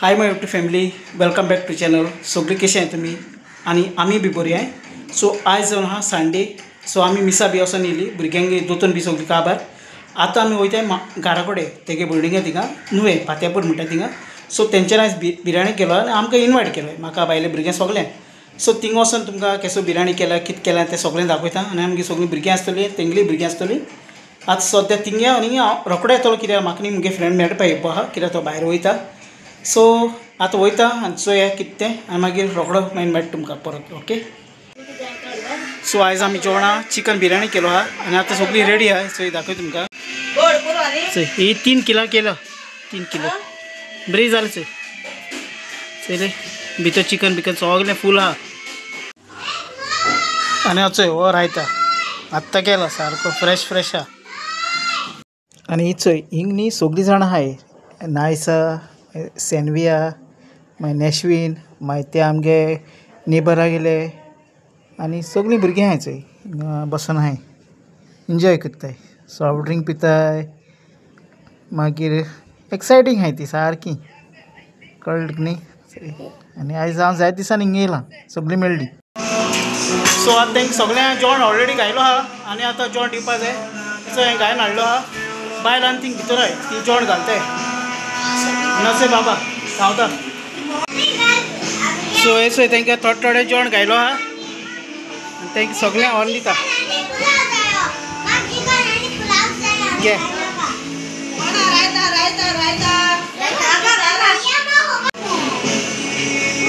Hi my YouTube family, welcome back to channel. सगळी कशें आहाय तुमी आनी आमी बी बरी आहाय। सो आयज जावन आहा संडे। सो आमी मिसा बी वचोन येयली, भुरग्यांक दोतोन बी सगळी काबार। आतां आमी वयताय घरा कडेन, तेगे बिल्डिंगे थिंगा नुवें फात्यापूर म्हणटा थिंगा। सो तेंच्यानी आयज बिरयाणी केलो आनी आमकां इनवायट केलो, म्हाका बायले भुरग्यां सगळ्यांक। सो थिंगा वचोन तुमकां केसो बिरयाणी केल्या कितें केल्या तें सगळें दाखयता आनी आमगे सगळीं भुरगीं आसतलीं, तेंगेलीं भुरगीं आसतलीं। आतां सद्या थिंगे आनी हांव रोकडो येतलो कित्याक म्हाका न्ही मुगे फ्रेंड मेळपा येवपा आहा, कित्याक तो भायर वयता। सो आतां वयता आनी चोया कितें तें आनी मागीर रोकडो मागीर मेळटा तुमकां परत। ओके, सो आयज आमी जेवणां चिकन बिरयाणी केलो आहा आनी आतां सगळी रेडी आहा। चोय दाखय तुमकां। चोय ही 3 किलो केलो, 3 किलो बरी जालें। चोय चोयलें भितर चिकन बिकन सगळें फूल आहा। आनी चोय हो रायता आत्तां केला सारको फ्रेश फ्रेश आहा। आनी चोय हिंग न्ही सगळीं जाणां आहाय, नायसा, सेनविया, मागीर नॅशवीन, मागीर ते आमगे नेबरा गेले आनी सगळीं भुरगीं आहाय। चोय बसून आहाय, एन्जॉय करताय, सॉफ्ट ड्रिंक पिताय, मागीर एक्सायटींग आहाय ती सारकी, कळ्ळें न्ही। आनी आयज हांव जायते दिसांनी हिंगा येयलां, सगळीं मेळ्ळी। सो आतां तांकां सगळ्यांक जेवण ऑलरेडी घायलो आहा आनी आतां जेवण दिवपा जाय। सो हांवें घायन हाडलो आहा, बायल आनी थिंग भितर आहाय ती जेवण घालताय। नसे बाबा धांवता। सो हे चोय तांकां थोडे थोडे जेवण घायलो आहा आनी तांकां सगळें ऑन दिता। घे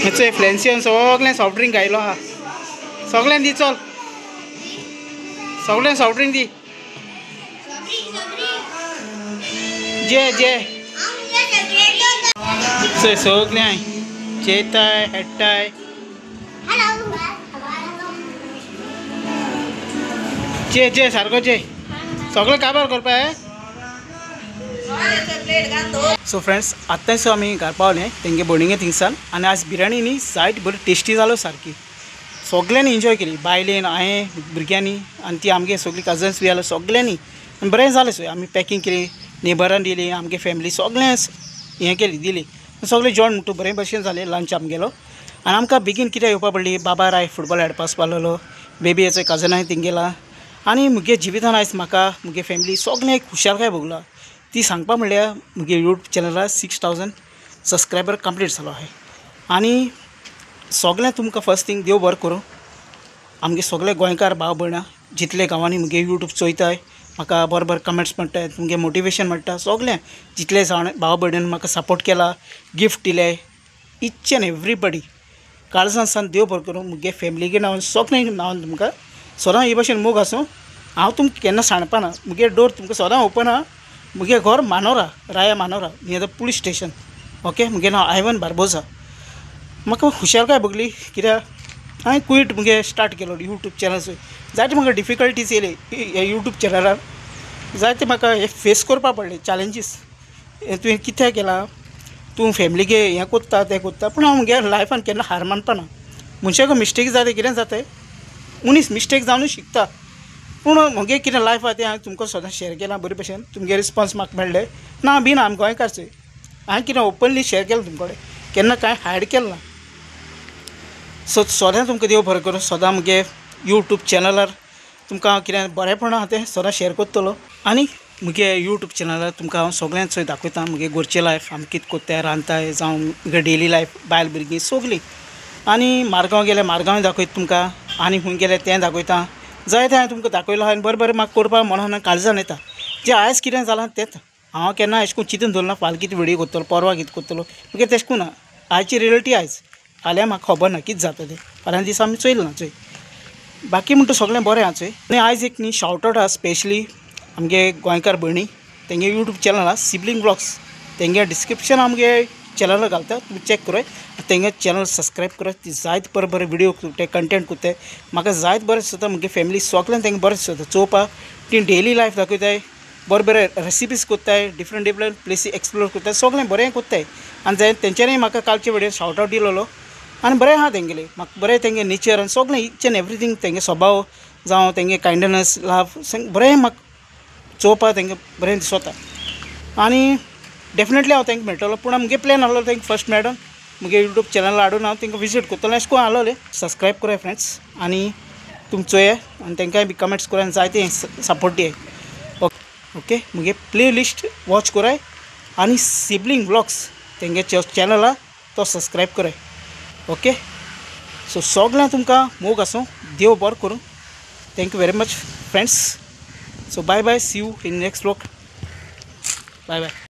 हे चोय फ्लॅन्सियन सगळें सॉफ्ट ड्रिंक घायलो आहा, सगळ्यांक दी, चल सगळ्यांक सॉफ्ट ड्रिंक दी। जे जे चोय सगळें आहाय, जेताय हेडटाय। जे जे सारको जे सगळें काबार करपा। सो फ्रेंड्स आत्तां सो आमी घर पावले तेंगे बोर्डिंगे थिंगसान आनी आज बिरयाणी न्ही जायत बरी टेस्टी जालो सारकी, सगळ्यांनी एन्जॉय केली, बायलेन, हांवें, भुरग्यांनी आनी ती आमगे सगळीं कजन्स बी आसले सगळ्यांनी। आनी बरें जालें। सो आमी पॅकींग केली, नेबरान दिली, आमगे फॅमिली सगळें हें केली दिली, सगळें जेवण म्हणटा बरें भशेन जालें लंच आमगेलो। आनी आमकां बेगीन कित्याक येवपा पडली, बाबा राय फुटबॉल खेळपा वचपा लागलो, बेबी हेचो कजन आहाय तेंगेला। आनी मुगे जिवितान आयज म्हाका मुगे फॅमिली सगळें एक खुशालकाय भोगला ती सांगपा म्हणल्यार मुगे यूट्यूब चॅनलार 6000 सबस्क्रायबर कंप्लीट जालो आहाय। आनी सगळें तुमकां फर्स्ट थिंग देव बरें करूं, आमगे सगळे गोंयकार भाव भयणां जितले गांवांनी मुगे यूट्यूब चोयताय, म्हाका बरें बरें कमेंट्स मेळटाय, तुमगे मोटिवेशन मेळटा, सगळें जितले जाण भाव भयणीन म्हाका सपोर्ट केला, गिफ्ट दिले, इच एन्ड एवरीबडी काळजान सान देव बरें करूं। मुगे फॅमिलीगे नांवान सगळ्यांक नांवान तुमकां सदां हे भशेन मोग आसूं। हांव तुमकां केन्ना सांडपाना, मुगे डोर तुमकां सदां ओपन आहा। मुगे घर Manora, Raya Manora, near the police station. Okay, मुगे नांव आयवन बार्बोजा। म्हाका खुशालकाय भोगली कित्याक हांवें क्विट मुगे स्टार्ट केलो यूट्यूब चॅनल। जायते म्हाका डिफिकल्टीज येयले ह्या यूट्यूब चॅनलार, जायते म्हाका हे फेस करपा पडले चॅलेंजीस। तुवें कित्याक केलां, तूं फॅमिलीगे हें कोत्ता तें कोत्ता, पूण हांव मुगे लायफान केन्ना हार मानपाना। मनशाक मिस्टेक जाता, कितें जाता, मनीस मिस्टेक जावनूच शिकता। पूण मुगे कितें लायफ आहा तें हांवें तुमकां सदां शेयर केलां बरे भशेन, तुमगे रिस्पोन्स म्हाका मेळ्ळें ना बी ना। आमी गोंयकारचे, हांवें कितें ओपनली शेयर केलां तुमचे कडेन, केन्ना कांय हायड केलें ना। सो सदां तुमकां देव बरें करूं, सदां मुगे यूट्यूब चॅनलार तुमकां हांव कितें बरेंपण आहा तें सदां शेयर करतलो। आनी मुगे यूट्यूब चॅनलार तुमकां हांव सगळ्यांक चोय दाखयता मुगे घरचें लायफ, आमी कितें कोत्ताय, रांदताय, जावं मुगे डेली लायफ, बायल भुरगीं सगळीं। आनी मारगांव गेल्यार मारगांव दाखयता तुमकां, आनी खंय गेल्यार तें दाखयता, जायतें हांवें तुमकां दाखयलां आनी बरें बरें म्हाका करपाक मनान काळजान येता। जें आयज कितें जालां तेंच हांव केन्ना अशें करून चिंतून दवरना, फाल्यां कितें व्हिडियो करतलो, परवां कितें करतलो, मुगे तेशें करून ना। आयची रियलिटी आयज, फाल्यां म्हाका खबर ना कितें जाता तें, फाल्यां दिसा आमी चोयलें ना चोय। बाकी म्हणटा सगळें बरें आहा चोय। आनी आयज एक न्ही शावट आवट आहा स्पेशली आमगे गोंयकार भयणी, तेंगे यूट्यूब चॅनल आहा सिबलिंग ब्लॉग्स, तेंगे डिस्क्रिप्शन आमगे चॅनलार घालता, तुमी चॅक कराय, तेंगे चॅनल सबस्क्रायब कराय। ती जायत बरें बरें व्हिडियो करताय, कंटेंट करताय, म्हाका जायत बरें दिसता। मुगे फॅमिली सगळ्यांक तेंगे बरें दिसता चोवपाक, ती डेली लायफ दाखयताय, बरें बरें रेसिपीज करताय, डिफरंट डिफरंट प्लेसी एक्सप्लोर करताय, सगळें बरें करताय। आनी तेंच्यांनी म्हाका कालचे व्हिडियो शावट आवट दिलेलो आनी बरें आहा तेंगेलें, म्हाका बरें तेंगे नेचर आनी सगळें इच एन्ड एवरीथींग, तेंगे स्वभाव जावं तेंगे कायंडनस, लव, बरें म्हाका चोवपाक तेंगे बरें दिसता। आनी डेफिनेटली हांव तांकां मेळटलो. पूण म्हगे प्लॅन आहलो तांकां फर्स्ट मेळोन म्हगे यूट्यूब चॅनल हाडून हांव तांकां विजीट करतलो अशें करून आहलोलें. सबस्क्रायब कराय फ्रेंड्स आनी तुमचो चोया आनी तांकांय बी कमेंट्स कराय आनी जायते सपोर्ट दियाय. ओके म्हगे प्ले लिस्ट वॉच कराय आनी सिबलिंग व्लॉग्स तेंगे चॅनल आहा तो सबस्क्रायब कराय. ओके सो सगळ्यांक तुमकां मोग आसूं, देव बरो करूं. Thank you very much friends. So bye bye, see you in next vlog. Bye bye.